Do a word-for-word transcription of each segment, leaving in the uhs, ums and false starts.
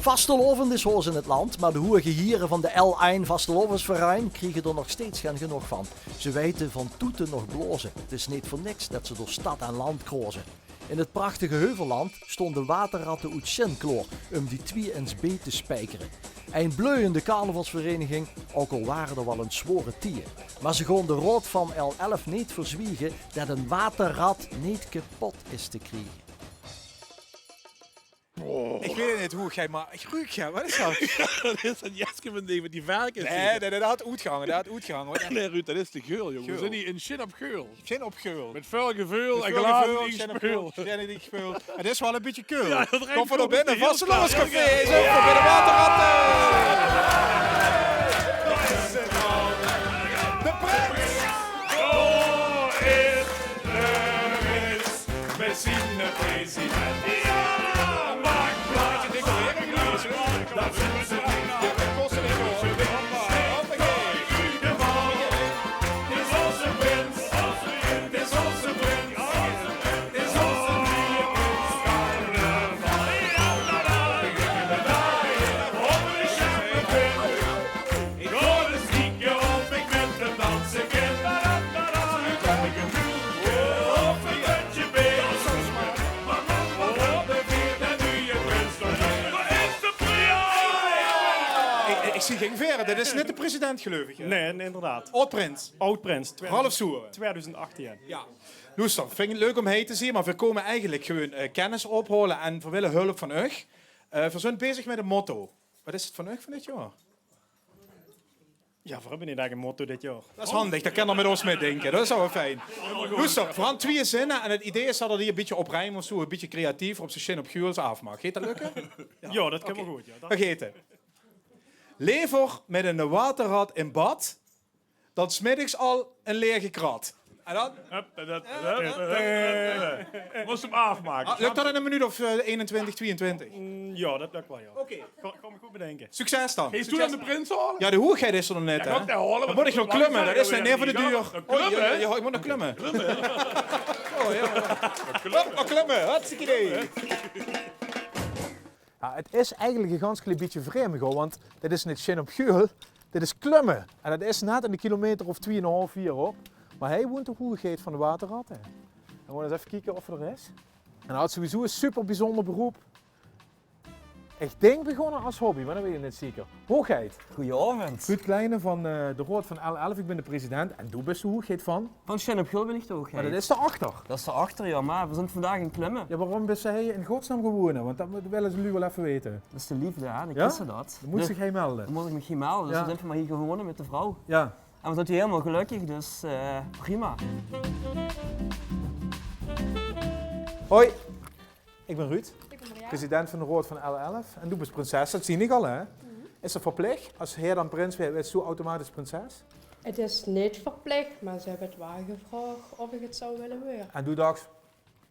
Vastelaovend is hoes in 't land, maar de hoege hiere van de L ein Vastelaovesverein kriege d'r nog steeds gen genóg van. Ze weite van toete nog blaoze. 't Is neet veur niks det ze door stad en land kroze. In 't prachtige Heuvelland stónge waterratte oet Sjin klaor um die twie ins beej te spijkere. Ein bleujende carnavalsvereniging, ouk al ware d'r waal ins zwaore tieje. Maar ze gaon de raod van L elf neet verzwiege det ein waterrat neet kepot is te kriege. Ich weit 't neet, Hoegheid, maar ich ruuk, ja, waat is det? Ja, det is det jeske van die, van die verkes. Nae, nae, nae, det haet oetgange, det haet oetgange, hoor. Nae, Ruud, det is te geul, jóng. Veer zeen hie in Sjin op Geul. Sjin op Geul. Mit väöl geveul en glaze die gespeuld. Sjin op Geul. 't Is waal ein bietje keul. Ja, det ruuk. Kóm veur nao binne, Vastelaovescafé, is ouk veur binne waterratte. De prins. Dao is de prins. Mit zien president. Ja, maak plaats. Det is ózze prins. Ich, ich zie gein vere, det is neet de president, geleuf ich, hè? Nae, inderdaad. Aod-prins. Aod-prins. Ralf Soeren. Twieëdoezend achttien. Ja. Loester, vinj 't leuk um hie te zeen, maar veer kómme eigelik gewoon, eh, kennis ophaole en veer wille hulp van uch. Eh, veer zeen bezig mit ein motto. Waat is 't van uch van dit jaor? Ja, veer höbbe neet ech ein motto dit jaor. Det is handig, dan kan d'r mit ós mitdinke. Det is waal fijn. Loester, veer hant twieë zinne en 't idee is det d'r hie ein bietje op reim of zoe, ein bietje creatief, op zien Sjin op Geuls aafmaak. Geit det lukke? Ja, det kan waal good, ja. Det geit 'm. Lever mit ein waterrat in bad dan 's middigs al ein leege krat. En dan? Hup, hup, hup, hup, hup. Mós 'm aafmake. Ah, luk det in ein minuut of, eh, einentwintig, twieëntwintig? Mm, ja, det luk waal, ja. Oké. Kan, kan ich good bedinke. Succes dan. Geis doe dan de prins haole? Ja, de Hoegheid is d'r nog neet, hè? Dan mót ich nog klumme, det is neet veur de deur. Oh, ja, ja, ich mót nog klumme. Klumme? Oh, ja. Klumme. Hop, nog klumme. Hartstikke idee. Ja, 't is eigelik ein gans klein bietje vreemd, hoor, want dit is neet Sjin op Geul, dit is klumme. En det is net ein kilometer of twieënhalf hie op. Maar hie woont de Hoegheid van de waterratte. En veer gaon ins effe kieke of 'r d'r is. En hae haet sowieso ein super biezónder beroep. Ich dink begónne es hobby, maar det weit ich neet zeker. Hoegheid. Goojenaovend. Ruud Kleine van, eh, de raod van L elf. Ich bin de president en doe bis de Hoegheid van? Van Sjin op Geul bin ich de Hoegheid. Maar det is dao achter. Det is dao achter, ja, maar veer zeen vandaag aan 't klumme. Ja, waorum bis se hie in godsnaam gaon wone? Want det mót, wille de luuj waal effe weite. Det is de leefde, hè? Dan kins se det. Dan mós se dich hie melde. Dan mós ich mich hie melde. Dus dan zeen veer maar hie gaon wone mit de vrouw. Ja. En veer zeen hie hielemaol gelökkig, dus, eh, prima. Hoi. Ich bin Ruud, president van de raod van L elf. En doe bis prinses, det zeen ich al, hè? Is det verplich? Es hae dan prins wuuert, weurs doe automatisch prinses? 't Is neet verplich, maar ze höbbe 't waal gevraog of ich 't zou wille weure. En doe dachs,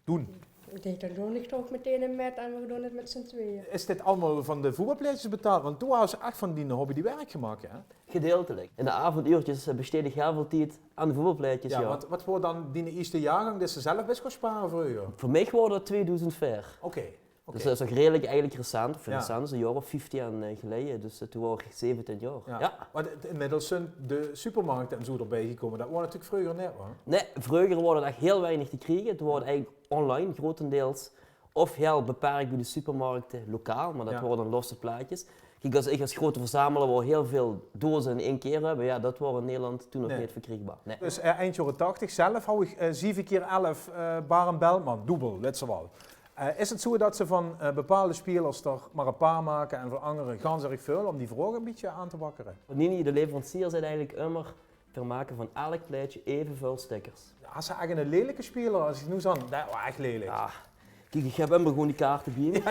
doen. Ich dink, dan doon ich toch meteen mit en veer doon 't mit zien twieë. Is dit allemaol van de voetbalplaetsjes betaald? Want doe haws ech van dien hobby dien werk gemaak, hè? Gedeeltelik. In de aovendjuurtjes, eh, besteed ich hiel väöl tied aan de voetbalplaetsjes, ja. Waat, waat waor dan dien ierste jaorgang det se zelf bis gaon spare vreuger? Veur mich waor det twieëdoezend veer. Oké, oké. Dus det is nog redelik eigelik recent, of recent, is ein jaor of vieftien, eh, geleje. Dus, eh, toen waor ich zeventien jaor. Ja. Maar inmiddels zeen de supermarkte en zoe d'rbie gekómme. Det waor natuurlik vreuger neet, hoor. Nae, vreuger waor det ech hiel weinig te kriege. Toen waor 't eigelik online grotendeils. Of hiel beperk bie de supermarkte, lokaal, maar det waore dan losse plaetsjes. Kiek, es ich es grote verzamelaar waor hiel väöl doze in ein kier höbbe, ja, det waor in Nederland toen nog neet verkriegbaar. Nae. Dus, eh, eind jaore tachtig zelf haw ich, eh, zeve kier elf, eh, Bar en Beltman, doebel, wits se waal. Eh, is 't zoe det ze van, eh, bepaalde spelers d'r maar ein paar make en van angere gans erg väöl, um die vraog ein bietje aan te wakkere? Nini, de leverancier, zaet eigelik ummer: veer make van elk plaetsje evenväöl stickers. Has se ech eine lelike speler? Es ich noe zeen, det waor ech lelik. Ja. Kiek, ich höb ummer gewoon die kaarte bie mich.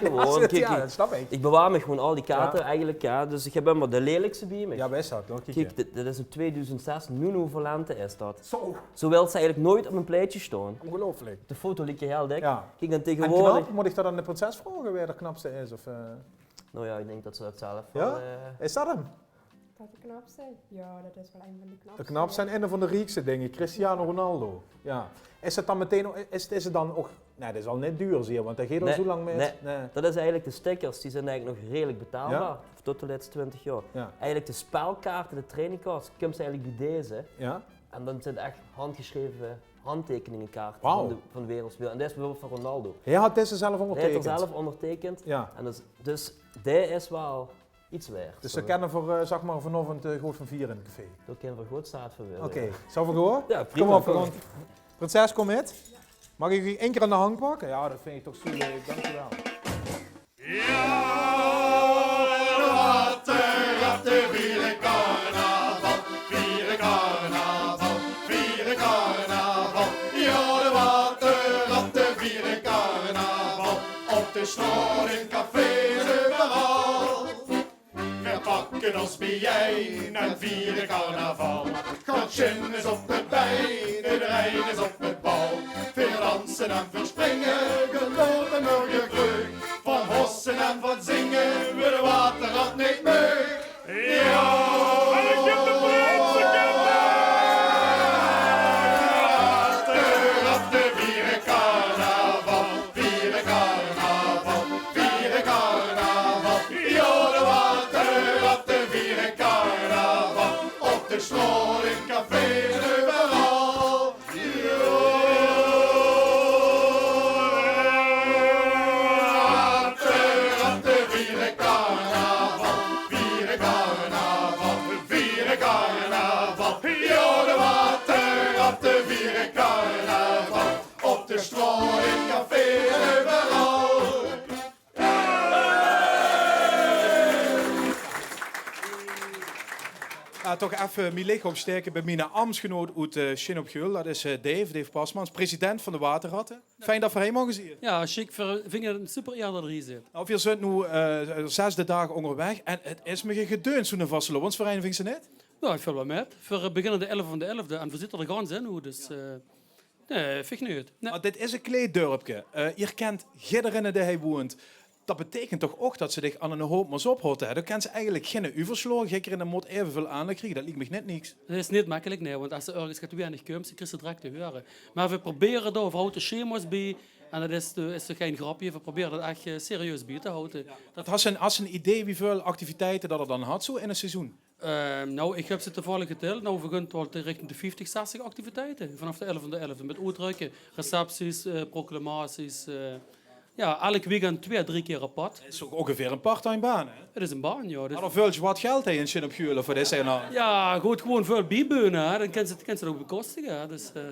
Ja, det snap ich. Ich bewaar mich gewoon al die kaarte eigelik, ja. Dus ich höb ummer de lelikste bie mich. Ja, wae is det? Kiek, dit, dit is ein twieëdoezend zes Nuno Valente is det. Zo. Zo wils se eigelik noeit op ein plaetsje staon. Ongeluifelik. De foto liek hiel dik. Ja. Kiek, dan tegenwoordig. En knap, mót ich det aan de prinses vraoge wae de knapste is? Of, eh? Nou ja, ich dink det ze det zelf waal, eh. Is det 'm? Det de knapste? Ja, det is waal ein van de knapste. De knapste en ein van de riekste, dink ich. Cristiano Ronaldo. Ja. Is 't dan meteen, is, is 't dan ouch Nae, det is al neet duur, zeker, want det geit al zo lang mit. Nae, nae. Det is eigelik de stickers, die zeen eigelik nog redelik betaalbaar. Jao? Of tot de lètste twintig jaor. Jao. Eigelik de spelkaarte, de trainingcards, kums se eigelik bie deze. Jao? En dan zeen ech handgesjreve handtekeningekaarte van de, van de wereldspeler. En det is bieveurbeeld van Ronaldo. Hae haet deze zelf óngerteikend? Hae haet 'r zelf óngerteikend. Jao. En dus, dus det is waal get waerd. Dus dao kinne v'r, eh, zag mer, vanaovend, eh, good van viere in 't café. Dao kinne v'r good zaat van waere, jao. Oké, zölle v'r gaon? Jao, prima, kóm op, kóm. Prinses, kóm mit. Maag ich uch ein kier aan de hand pakke? Jao, det vinj ich toch zo leuk. Dank uch waal. Jao, de Waterratte viere carnaval, viere carnaval, viere carnaval. Jao, de Waterratte viere carnaval. Op de straot, in cafés, euveral. Veer pakke ós biejein en viere carnaval. Gans Sjin is op de bein, ederein is op 't bal. Veer danse en veer springe, gelote mörge vreug. Van hosse en van zinge, wie de Waterrat neet meug. Jao, en ich höb de prinse Waterratte viere carnaval, viere carnaval, viere carnaval. Jao, de Waterratte viere carnaval. Op de straot, in cafés, euveral. Jao, de Waterratte viere carnaval, viere carnaval, viere carnaval. Jao, de Waterratte viere carnaval. Op de straot, in cafés, euveral. Jao, toch effe mien lichaam opstaeke bie miene ambtsgenoot oet, eh, Sjin op Geul. Det is, eh, Dave, Dave Pasmans, president van de Waterratte. Fijn det v'r hie moge zeen. Jao, sjiek, v'r vinge 't ein super eer det geer hie zeet. Noe, veer zeen noe, eh, zès daag óngerwaeg en 't is mich e gedeuns, zoe'n vastelaovesvereiniging, vinjs se neet? Jao, ich völ waal mit. V'r beginne de elfde van de elfde en v'r zitte d'r gans in noe, dus, eh, Nae, vinj ich neet. Nae. Mer dit is e klein dörpke. Eh, geer kint jiddereen dae hie woont. Det beteikent toch ouch det se dich aan eine hoop mós ophoje, hè? Doe kins se eigelik geine euversjlaog, geer mót aeveväöl aandaach kriege. Det liek mich neet niks. 't Is neet mekkelik, nae, want es se örges get weinig kums, dan kriegs se 't direk te heure. Mer veer probere dao, veer haoje de sjemo's bie. En det is, eh, is toch gein grepke, veer probere det ech, eh, serieus bie te haoje. Jao. Has se ein, has se ein idee wieväöl activiteite det geer dan hat, zo in ein seizoen? Ehm, noe, ich höb ze toevallig getèld. Noe, veer gaon waal richting de vieftig, zestig activiteite vanaaf de elfde van de elfde. Mit oetrökke, recepties, eh, proclamaties, eh, jao, elk weekend twee, drie kier apart. Det is ouch óngeveer ein parttime baan, hè? 't Is ein baan, jao. Dus mer dan völs se waal geld, hè, in Sjin op Geul veur dit en det. Jao, good, gewoon väöl biebeune, hè. Dan kins se 't, kins se 't ouch bekostige, hè. Dus, eh.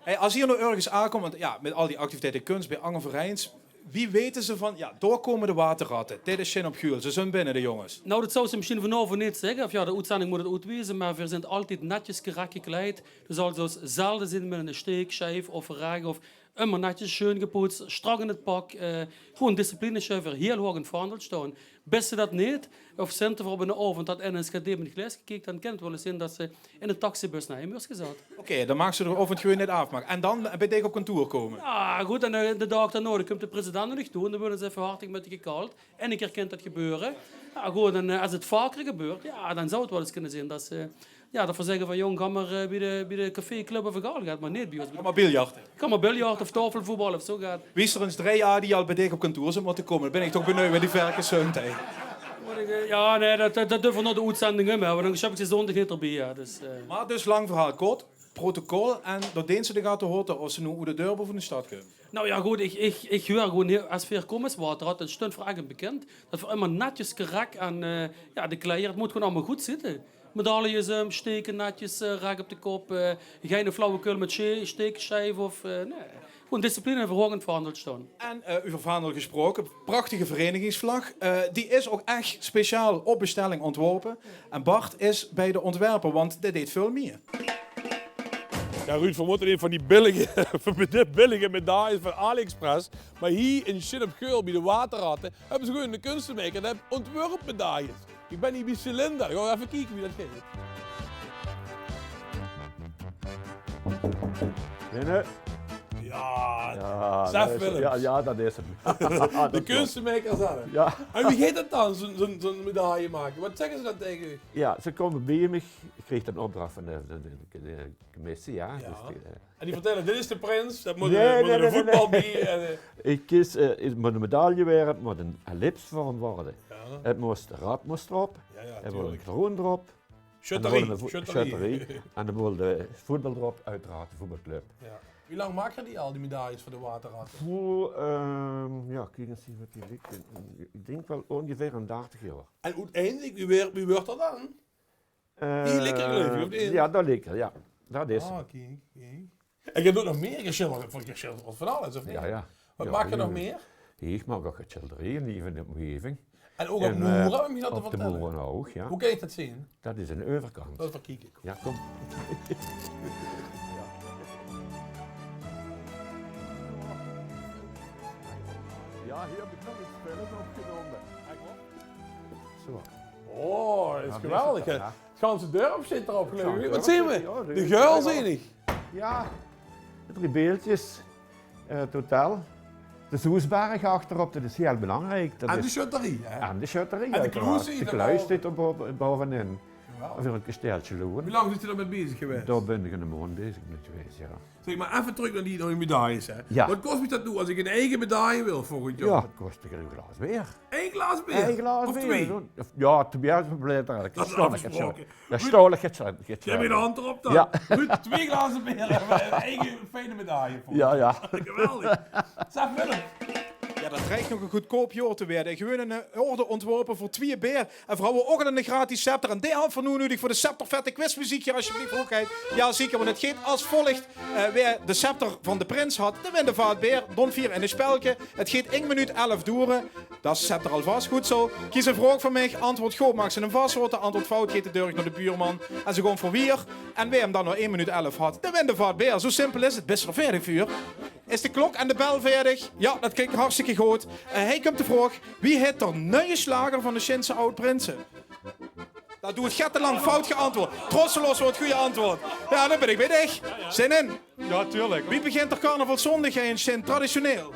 Hey, es geer noe örges aankump, want jao, mit al die activiteite, kóns bie anger vereins, wie weite ze van, jao, dao kómme de Waterratte, dit is Sjin op Geul, ze zeen binne, de jónges? Noe, det zouw ich mesjien vanaovend neet zègke, of jao, de oetzending mót 't oetwieze, mer veer zeen altied netjes korrek gekleid. Doe zals ós zelde zeen mit ein steeksjeif of rech of ummer netjes sjoon gepoets, strak in 't pak, eh, gewoon discipline, sjouwe veer hiel hoog in 't vaandel sjtaon. Bis se det neet, of zint d'r op einen aovend det eine is get deep in 't glaas gekiek, dan kin 't waal ins zeen det se in de taxibus nao heem wuuers gezat. Oké, dan maags se d'r de aovend gewoon neet aafmake. En dan bie dich op kantoor kómme? Jao, good, en, eh, de daag daonao, dan kump de president nao dich toe en dan wuuert ins effe hartelik mit dich gekald. En eine kier kin det gebeure. Jao, good, en, eh, es 't vaker gebeurt, jao, dan zouw 't waal ins kinne zeen det se Jao, det veer zègke van: "Jóng, gaon mer, eh, bie de, bie de café, club of egaal get, mer neet bie ós." Gaon mer biljarte. Gaon mer biljarte of taofelvoetballe of zoe get. Wie is d'r ins drei jaor die al bie dich op kantoor zeen mótte kómme? Dan bön ich toch benuujd wie die verkes zeen, hè. Mót ich, eh, jao, nae, det, det, det dörf v'r nao de oetzending um höbbe, want dan sjep ich ze zóndig neet d'rbie, jao. Dus, eh. Mer dus, lang verhaol kort, protocol en dan deens se de gate hote of ze noe oet 't dörp of oet de stad kómme. Noe jao, good, ich, ich, ich huuer gewoon hiel, es veer kómme es Waterratte, dan sjtunt v'r eigelik bekind det v'r ummer netjes korrek aan, eh, jao, de kleier, 't mót gewoon allemaol good zitte. Medailles, eh, sjteke netjes, eh, rech op de kop, eh, geine flauwekul mit sje-, steeksjeif of, eh, nae. Gewoon discipline en veer haoje 't vaandel sjtaon. En, eh, euver vaandel gesjpraoke, prachtige vereinigingsvlag. Eh, die is ouch ech speciaal op bestelling óntworpe. En Bart is bie de óntwerper, want dae deeg väöl mieë. Jao, Ruud, veer mótte ein van die billige, van die billige medailles van AliExpress. Mer hie in Sjin op Geul bie de Waterratte höbbe ze gewoon eine kunstemaker dae óntwurp medailles. Ich bön hie bie Cilinder. Gaon v'r effe kieke wie det geit. Binne. Jao, Sef Willems. Jao, jao, dat is 'm. De kunstemaker zelf. Jao. En wie geit dat dan, zo'n, zo'n, zo'n medaille make? Wat zègke ze dan taenge uch? Jao, ze kómme bie mich. Ich krieg dan opdrach van de, de, de, de commissie, jao. Jao. Dus die, eh, En die vertèlle: "Dit is de prins, dat mót 'n, mót 'n voetbalbie." En, eh, Ich kies, eh, 't mót 'n medaille waere, 't mót 'n ellips-vorm waere. Jao. 't Mós, de rat mós d'rop. Jao, jao, 't mót 'n natuurlik. Kroon d'rop. Sjötterie, en dan wól 'n vo-, sjötterie. Sjötterie. En dan wól de voetbal d'rop, oeteraard de voetbalclub. Jao. Wie lang maak geer die al, die medailles veur de waterratte? Oeh, ehm, jao, kiek ins hie wat die ligke. Ich dink waal óngeveer 'n dartig jaor. En oeteindelik, wie waer-, wie waert 'r dan? Die ligke, geluif ich, of neet? Jao, dao ligke, jao. Dat is 'm. Ah, oké, oké. En geer doot nog mieë gesjilder, want geer sjildert van alles, of neet? Jao, jao. Wat maak geer nog mieë? Ich maak ouch get sjilderieje, hie in de ómgeving. En ouch op moere, óm hie dat te vertèlle? Op de moere ouch, jao. Wie kin ich dat zeen? Dat is aan de euverkant. Dat verkiek ich. Jao, kóm. Jao, hie höb ich nog ins films opgenómme. Zo. Oh, dat is geweldig, hè. Jao, dit is, jao. 't Ganse dörp zit d'rop, geluif ich. 't Ganse dörp zit, jao. De Geul, zeen ich. Jao, de Drie Beeltjes, eh, 't hotel. De Soesberg achterop, dat is hiel belangriek. En de sjötterie, hè? En de sjötterie, oeteraard. En de kluis zit d'r bove-, bovenin. Geweldig. Veur 't kesteilke Loewen. Wie lang zeet geer dao mèt bezig gewaes? Dao bön ich 'ne maond bezig mèt gewaes, jao. Zèk, mer effe trök nao die, nao die medailles, hè. Jao. Wat kos mich dat noe es ich 'n eige medaille wil volgend jaor? Jao, dat kos dich ein glaas beer. Ein glaas beer? Ein glaas beer. Of twee? Jao, twee is verplicht eigelik. Dat is aafgespraoke. Jao, sjtèl dich ins, geer höb de hand d'rop dan. Jao. Good, twee glaze beer en ein eige fijne medaille veur. Jao, jao. Geweldig. Sef Willem. Jao, dat dreig nog ein goodkoop jaor te waere. Gewoon ein, eh, orde óntworpe veur twee beer. En v'r hawwe ouch al ein gratis scepter. En dae höbbe v'r noe nudig veur de Scepterfette quizmeziekje, alsjeblieft, hoeagheid. Jao, zeker, want 't geit es volg. Eh, wae de scepter van de prins hat, dae wint de vaat beer. Dao veer in e spelke. 't Geit ein minuut elf doere. Dat is de scepter al vas. Good zo. Kies ein vraog van mich. Antwoord good, maags se 'm vashaote. Antwoord fout, geit 'r dörch nao de buurman. En zo gaon v'r wiejer. En wae 'm dan nao ein minuut elf hat, dae wint de vaat beer. Zo simpel is 't. Bis se d'r vaerdig veur? Is de klok en de bel vaerdig? Jao, dat klink hartstikke good. Eh, hie kump de vraog. Wie hèt d'r nuie sjlager van de Sjinse aod-prinse? Dat doert get te lang. Fout geantwoord. Trosselos waor 't gooj antwoord. Jao, dan bön ich bie dich. Zin in? Jao, tuurlik. Wie begint d'r carnavalszóndig in Sjin traditioneel?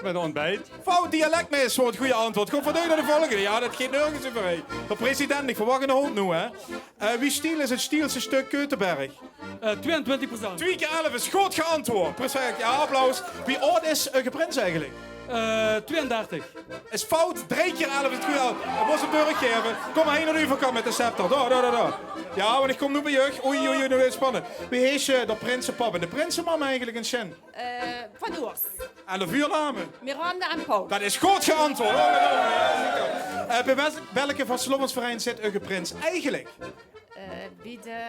Mèt ein óntbiet. Fout, dialekmis waor 't gooj antwoord. Kóm, v'r doon nao de volgende. Jao, dat geit nörges euver, hè. D'r president, ich verwach 'ne houp noe, hè. Eh, wie stiel is 't stielste stök Keutenberg? Eh, twieëntwintig procent. Twee kier elf is good geantwoord. Perfect. Jao, applaus. Wie aod is eur prins eigelik? Eh, twieëndertig. Is fout. Drie kier elf is 't gooj antwoord. Ich mós 'm dörchgaeve. Kóm mer hie nao de euverkant mèt de scepter. Dao, dao, dao, dao. Jao, want ich kóm noe bie uch. Oei, oei, oei, noe weurt 't spannend. Wie heet, eh, d'r prinsepap en de prinsemam eigelik in Sjin? Eh, Van Oers. En de veurname? Miranda en Paul. Dat is good geantwoord. Oh, jao, jao, zeker. Eh, bie wel-, welke vastelaovesverein zit eur prins eigelik? Eh, bie de,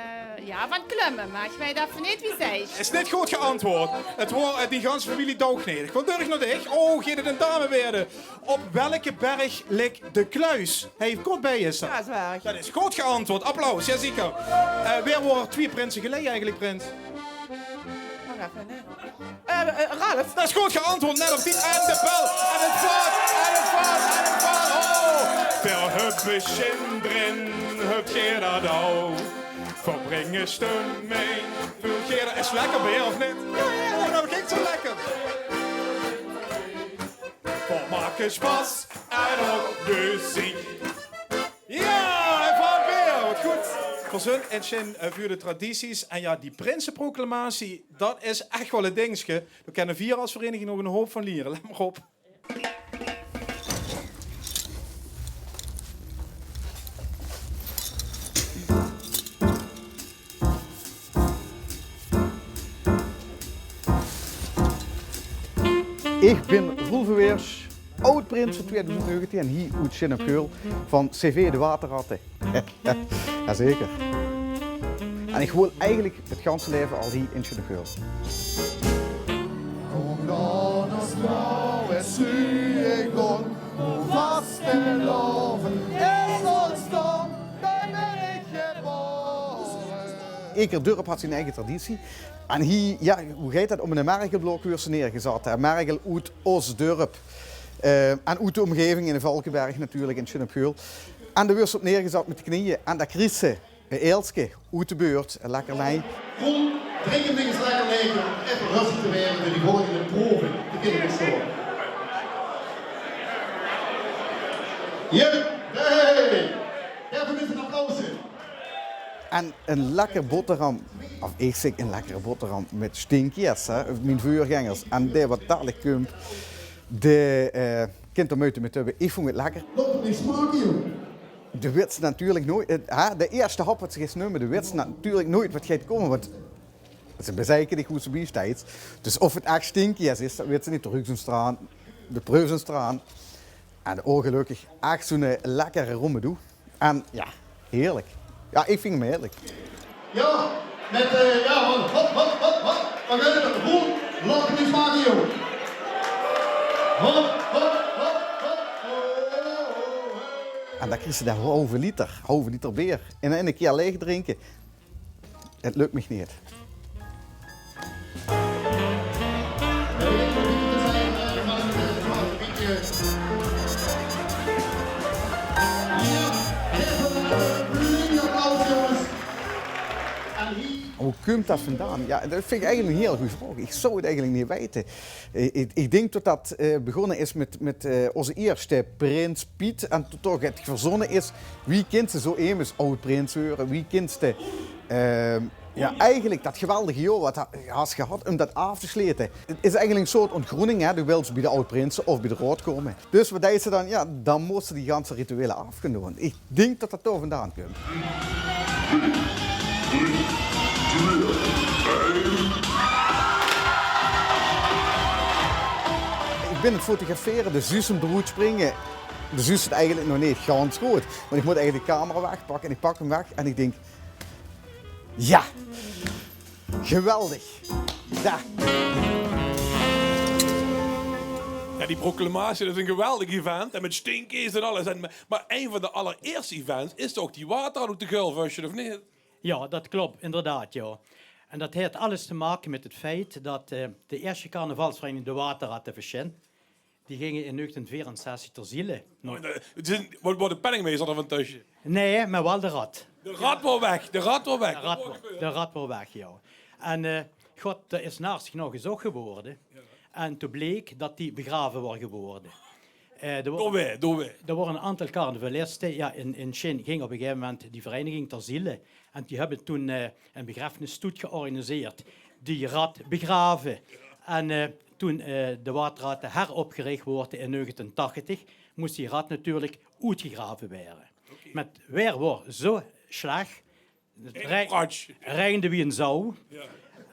jao, van Klumme, mer ich weit effe neet wie ze heet. Is neet good geantwoord. 't Waor, eh, die ganse femilie doog neet. Ich gaon dörch nao dich. Oh, geet 't ein dame waere. Op welke berg lik De Kluis? Hie kort bie is dat. Kaasberg. Dat is good geantwoord. Applaus, jao zeker. Eh, wae waore d'r twee prinse geleje eigelik prins? Wach effe, nae. Eh, eh, Ralf. Dat is good geantwoord, net op tied. En de bel. En 't vaat. En 't vaat. En 't vaat. Oh. Veer höbbe zin d'rin, höb geer dat ouch? Veer bringe stemming. Veult geer dat? Is lekker beer, of neet? Jao, jao, jao. Oh, dat góng zo lekker. Veer make sjpas en ouch meziek. Jao, 't vaat beer, wat good. Veer zeen in Sjin, eh, veur de tradities. En jao, die prinseproclamatie, dat is ech waal e dingske. Dao kinne veer es vereiniging nog 'ne houp van liere. Let mer op. Ich bin Roel Verweers, aod-prins van twiedoezend negentien en hie oet Sjin op Geul van C V De Waterratte. Jazeker. En ich woon eigelik 't ganse laeve al hie in Sjin op Geul. Kóm dan, ós trouwe sjuuegon, vastelaovend is óns tong, dao bön ich gebore. Eder dörp hat zien eige traditie. En hie, jao, wie geit dat? Op 'ne mergelblaok wuurt ze neergezat, hè? Mergel oet ós dörp. Eh, en oet de ómgeving in de Valkeberg natuurlik, in Sjin op Geul. En dao wuurt ze op neergezat mit de knieje. En dao kreeg ze e eelske oet de buurt, e lekkernij. Roel, Drink 'm nog ins lekker laeg, effe röstig te waere veur die volgende prove te kinne bestoon. Jep, hey! Gaef 'm ins ein applaus. En ein lekker botteram, of ich zèk ein lekker botteram mit stinkjes, hè, mien veurgengers. En dae waat dalik kump, dae, eh, kint d'r meujte mit höbbe. Ich vónj 't lekker. Laot 't neet smake, jóng. De wits natuurlik noeit, eh, hè, de ierste hap waat se geis numme, de wits natuurlik noeit waat geit kómme, want 't is ein bezeikenis wie se bie steis. Dus of 't ech stinkjes is, det wits se neet. De ruuks 'm straan, de preufs 'm straan. En óngelökkig, ech zoe'n, eh, lekkere rommedoe. En jao, heerlik. Jao, ich vinj 'm heerlik. Jao, mit, eh, jao, want, hop, hop, hop, hop. Dan geit 't. Good, laot 't neet smake, jóng. Hop, hop, hop, hop. Oh, oh, oh, hey. En dan kriegs se de hauve liter, hauve liter beer in eine kier laeg drinke. 't Lök mich neet. Wo kump det vandaan? Jao, det vinj ich eigelik ein hiel gooj vraog. Ich zou 't eigelik neet weite. Eh, ich, ich dink det det, eh, begós is mit, mit, eh, ózze ierste prins Piet. En toen toch 't verzónne is, wie kins se zoe emes aod-prins weure? Wie kins se, eh, jao, eigelik det geweldige jaor waat se has gehad, óm det aaf te slete? 't Is eigelik ein soort óntgroening, hè? Doe wils bie de aod-prinse of bie de raod kómme. Dus waat deis se dan? Jao, dan mós se die ganse rituele aaf gaon doon. Ich dink det det dao vandaan kump. Ich bin aan 't fotografere, de zuus 'm d'roet springe. De zuus 't eigelik nog neet gans good. Want ich mót eigelik de camera wegpakke en ich pak 'm weg en ich dink: jao, geweldig. Jao. Jao, die proclamatie, det is ein geweldig event. En mit stinkjes en alles. En, mer ein van de allerierste events is toch die waterrat oet de Geul vösje, of neet? Jao, det klop, inderdaad, jao. En det haet alles te make mit 't feit det, eh, de ierste carnavalsvereiniging de Waterratte vösje, die ginge in negentien veerenzestig ter ziele. Noe, eh, 't is ein, waor, waor de penningmeester d'r van tösse? Nae, mer waal de rat. De rat waor weg, de rat waor weg. De rat waor, de rat waor weg, jao. En, eh, god, d'r is nao zich nao gezoch gewore. Jao. En toen bleek det die begrave waor gewore. Eh, d'r waor, door wae, door wae? D'r waore ein aantal carnavaliste, jao, in, in Sjin ging op ein gegaeve moment die vereiniging ter ziele. En die höbbe toen, eh, ein begrafenisstoet georganiseerd, die rat begrave. En, eh, toen, eh, de Waterratte heropgerich woorte in negentien tachtig, mós die rat natuurlik oetgegrave waere. Oké. Mer 't waer waor zoe slech, 't rei-, raejende wie ein zouw. Jao.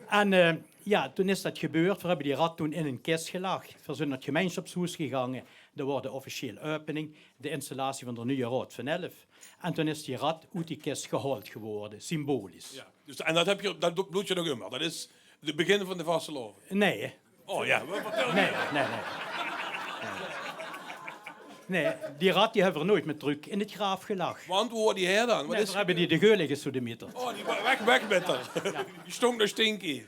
En, eh, jao, toen is det gebeurd. Veer höbbe die rat toen in ein kis gelag. Veer zeen nao 't gemeinsjapshoes gegange. Dao waor de officieel opening, de installatie van de nuuje Raod van Elf. En toen is die rat oet die kis gehaold gewore, symbolisch. Jao, dus, en det höb geer, det blo-, bloodje nog ummer. Det is 't begin van de vastelaovend. Nae. Oh jao, waat vertèl geer? Nae, nae, nae. Nae, die rat die höbbe veer noeit mie trök in 't graaf gelag. Want wo waor die haer dan? Waat is, veer höbbe die de Geul ingesodemieterd. Oh, die wa-, weg, weg mit häör. Jao. Die stóng dao stinkend.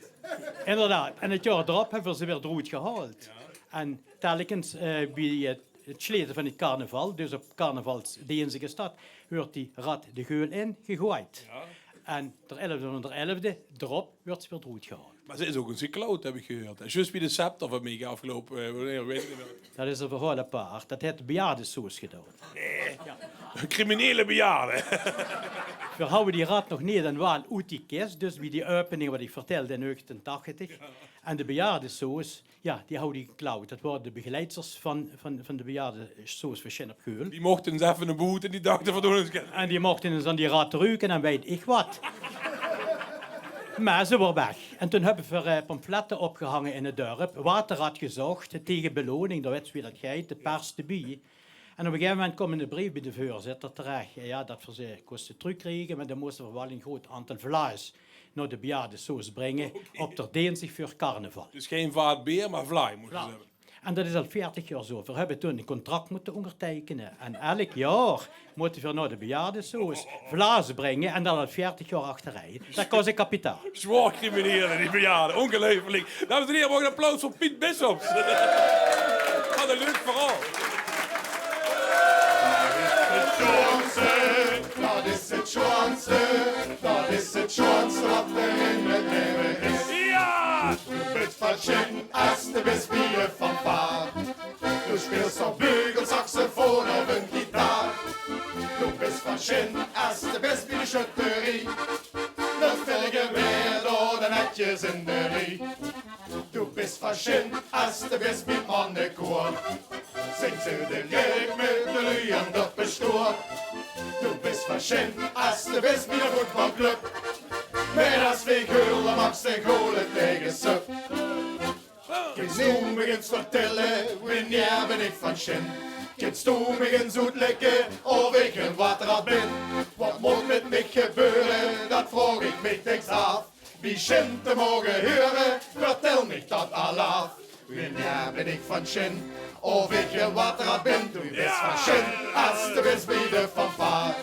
Inderdaad. En 't jaor d'rop höbbe veer ze weer d'roet gehaold. Jao. En telkens, eh, bie 't, 't slete van 't carnaval, dus op carnavalsdeensdig is det, weurt die rat de Geul in gegoejd. Jao. En d'r elfde van d'r elfde d'rop weurt ze weer d'roet gehaold. Mer ze is ouch ins geklaud, höb ich gehuurd. En zjus wie de scepter van mich aafgeloupe, eh, wanneer, weit ich neet mie. Det is ein verhaol apart. Det haet de bejaardesoos gedaon. Nae. Jao. Criminele bejaarde. Veer houwe die rat nog neet en waal oet die kis, dus bie die opening waat ich vertèlde in negentien tachtig. Jao. En de bejaardesoos, jao, die houwe die geklaud. Det waore de begeleidsters van, van, van de bejaardesoos van Sjin op Geul. Die mochte ins effe nao boete en die dachte: "Veer doon ins get." En die mochte ins aan die rat ruke en weit ich waat. Mer ze waor weg. En toen höbbe veer, eh, pamflette opgehange in 't dörp. Waterrat gezocht, tege beloning, dao weits se wie det geit, de pers d'rbie. En op ein gegaeve moment kump eine breef bie de veurzitter terech. Jao, det veer ze kóste trökkriege, mer dan móste veer waal ein groot aantal vlaes nao de bejaardesoos bringe, oké, op d'r deensdig veur carnaval. Dus gein vaat beer, mer vlaai móste ze höbbe. Vlaai. En det is al veertig jaor zoe. Veer höbbe toen ein contract mótte óngerteikene. En elk jaor mótte veer nao de bejaardesoos vlaes bringe en det al veertig jaor achtereen. Det kos ein kapitaal. Zwaor criminele, die bejaarde. Óngeluifelik. Dames en hiere, maag ich ein applaus veur Piet Bissops? Waat ein leuk verhaol. Det is 't sjoonste, det is 't sjoonste waat d'r in 't laeve is. Op beugel, saxofoon of ein gitaar. Doe bis van sjin es de bis bie de sjötterie. Lus v'r gewaer door de netjes in de rie. Doe bis van sjin es de bis bie 't mannekoor. Zings se de kèrk mit de luuj aan de pestoor. Doe bis van sjin es de bis bie de voetbalclub. Mit es v'r geule, maaks se gole taege Sub. Kins doe mich ins vertèlle, wienie bin ich van sjin? Kins doe mich ins oetlègke of ich ein waterrat bin? Waat mót mit mich gebeure, dat vraog ich mich dèks aaf. Wie sjint te moge heure, vertèl mich dat alaaf. Wienie bin ich van sjin of ich ein waterrat bin? Doe bis van sjin es de bis bie de fanfaar.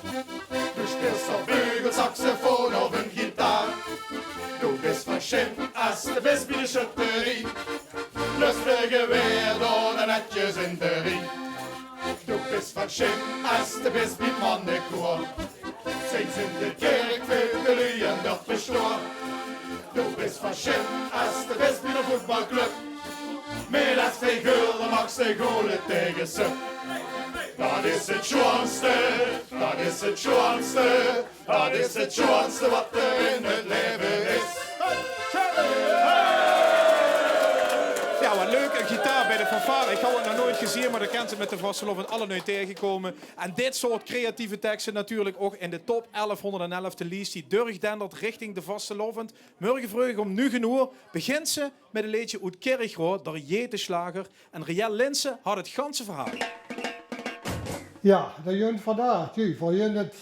Doe spils op beugel, saxofoon of ein gitaar. Doe bis van sjin es de bis bie de sjötterie. Lus v'r gewaer door de netjes in de rie. Doe bis van sjin es de bis bie 't mannekoor. Zings se de kèrk veur de luuj aan de pestoor. Doe bis van sjin es de bis bie de voetbalclub. Mit es v'r geule, maaks se gole taege Sub. Dat is 't sjoonste, dat is 't sjoonste. Dat is 't sjoonste wat d'r in 't laeve is. Jao, wat leuk, ein gitaar bie de fanfaar. Ich haw 't nog noeats gezeen, mer dan kins se 't mit de vastelaovend allemaol taengekómme. En dit soort creatieve tekste natuurlik ouch in de top elfhónderdelf, de lies die durchdendert richting de vastelaovend. Mörge vreug óm nege oer begint ze mit ein leedje oet Kirchroa, d'r Jeteslager. En Riël Linssen haw 't ganse verhaal. Jao, d'r junt vandaag, jao, veur junt 't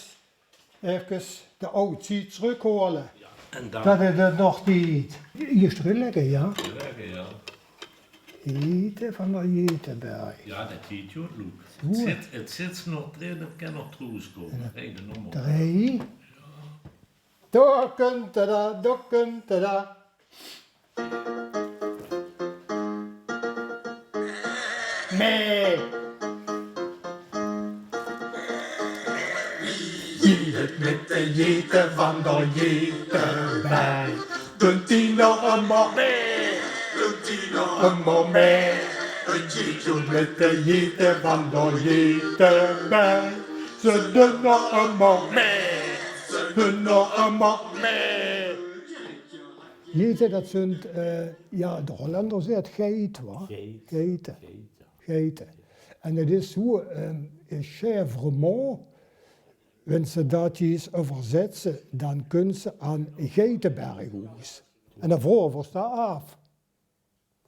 efkes de aw tied trökhaole. En dan dat 't 't nog tied. Hie is 't ligke, jao? Ligke, jao. Jete van d'r Jeteberg. Jao, dat tied, joh, Loek. 't Zit, 't zit nog drin, 't kan nog troes kómme. Hei, de nummer. Drei. Dao kunt 'r dan, dao kunt 'r dan. Mee. Jete mit de Jete van d'r Jeteberg. Dunt die nog ummer mee? Dunt die nog ummer mee? Ein Jete mit de Jete van d'r Jeteberg. Ze dunt nog ummer mee. Ze dunt nog ummer mee. Jete, dat zunt, eh, jao, d'r Hollender zaet geit, wa? Geit. Geite. Geit, jao. Geite. En dat is zoe, ehm, is chèvrement, wens se dat ins euverzèts, dan kuns se aan Geiteberg oes. En dan vraoge v'r ós dao aaf: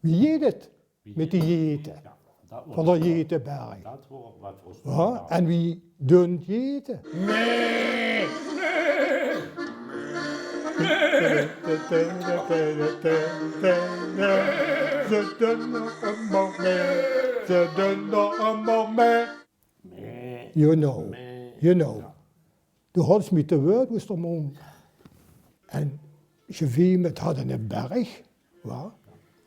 wie jeit 't mit die jete? Jao, dat waor van d'r Jeteberg. Dat waor wat v'r ós vraoge. En wie dunt jete? Mee. Ze dunt nog ummer mee. Ze dunt nog ummer mee. Mee. You know. Mee. You know. Jao. Doe haols mich 't wäörd oet d'r móndj. En Jeviem, 't haw 'ne berg, wa?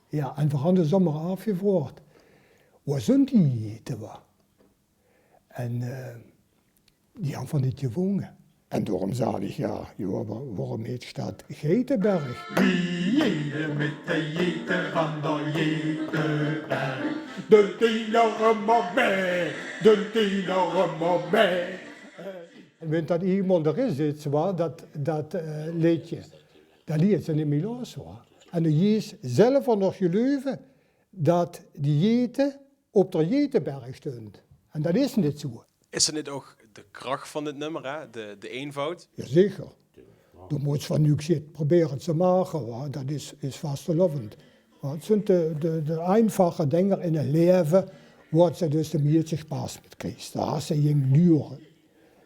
Jao, en veer hant ós ummer aafgevraogd: woa zunt die jete, wa? En, eh, die hant v'r neet jevónge. En daorum zag ich, jao, jao, wa-, waorum heet 't Geiteberg? Wie jeit 't mit de jete van d'r Jeteberg? Dunt die nog ummer mee? Dunt die nog ummer mee? En wens dat eimol d'rin zits, wa, dat, dat, eh, leedje, dan liets se 't neet mie los, wa. En dan jeis se zelver nog geluive dat die jete op d'r Jeteberg stunt. En dat is neet zoe. Is dat neet ouch de krach van dit nummer, hè? De, de einvoud? Jao, zeker. Doe mós van niks get probere te make, wa. Dat is, is vastelaovend. Wa, 't zunt de, de, de einfache dinger in 't laeve, wo se dus de mieëste sjpas mit kriegs. Dao has se jing nuuj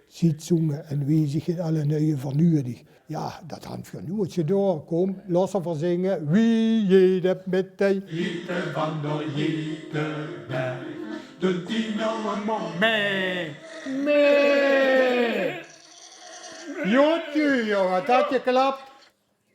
Zitsunge en wie zich in alle nuuj vernuedig. Jao, dat han v'r noe gedoa. Kóm, los 'r veur zinge. Wie jeit 't mit de jete van d'r Jeteberg? Dunt die nog ummer mee? Mee! Jao, jao, dat geklap.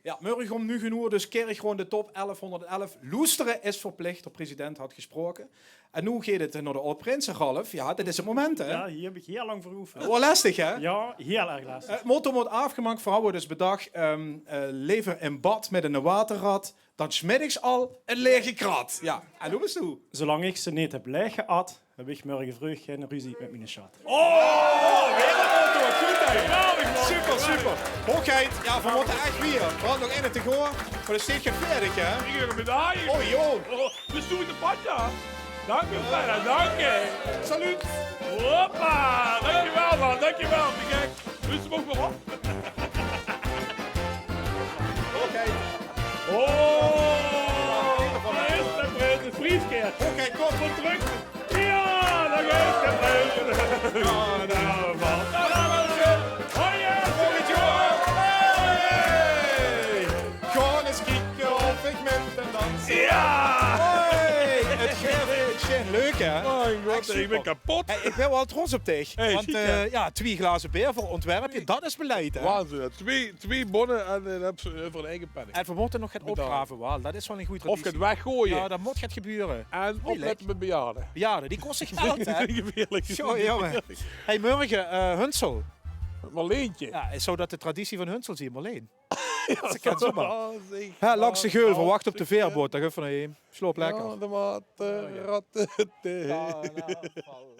Jao, mörge óm nuuge oer dus Kirchroa in de top elfhónderdelf. Loestere is verplich, d'r president haet gesproke. En noe geit 't nao de aod-prinse, Ralf. Jao, dit is 't moment, hè? Jao, hie höb ich hieël lang veur geoefend. Waor lestig, hè? Jao, hieël erg lestig. Eh, 't motto weurt aafgemaak, veer hawwe dus bedach, ehm, eh, lever in bad mit 'ne waterrat dan 's middigs al 'n lege krat. Jao, en noe bis doe. Zolang ich ze neet höb laeg geat, höb ich mörge vreug gein ruzie mit miene sjat. Oh, weer ein auto. Good, hè? Geweldig, man. Super, super. Hoogheid, jao, veer mótte ech wiejer. Veer hadde nog eine te goon, mer det steit gevaerlik, hè? Ich höb ein medaille. Oh, joh. Oh, dus doe de panda. Dank u, panda. Dank je. Salut. Hoppa. Dankjewel, man. Dankjewel. Te gek. Dus ze mogen weer op. Oké. Oh, dao is de prins, 't prieske. Oké, kom. Good trök. Jao, dao is de prins. Jao, dao valt de prins. Hoi, jao. Volgend jaor. Hey. Gewoon eens kieke of ich mit 'm dans. Jao. Hey, 't geit sjoen. Leuk, hè? Oh, ich Echt super. Ich bin kapot. Hey, ich bin waal trots op dich. Hey, want, ziek, hè? Eh, jao, twie glaze beer veur Antwerpje, dat is beleid, hè? Waanzin, hè? Twie, twie bonne en, eh, dat is, eh, veur ein eige penning. En veer mótte nog get opgrave, waal. Dat is waal ein gooj traditie. Of get weggoeie. Jao, dat mót get gebeure. En oplette mit bejaarde. Bejaarde, die koste geld, hè? Gevaerlik. Zo, jonge. Hey, mörge, eh, Hunsel. Marleentje. Jao, zouw dat de traditie van Hunsel zien, Marleen? Jao, dat kan zomaar. Oh, zeg. Hè, langs de Geul, veer wachte op de veerboot. Dan gaon veer nao heem. Slaop lekker. Jao, de maat, eh, rattete. Carnaval.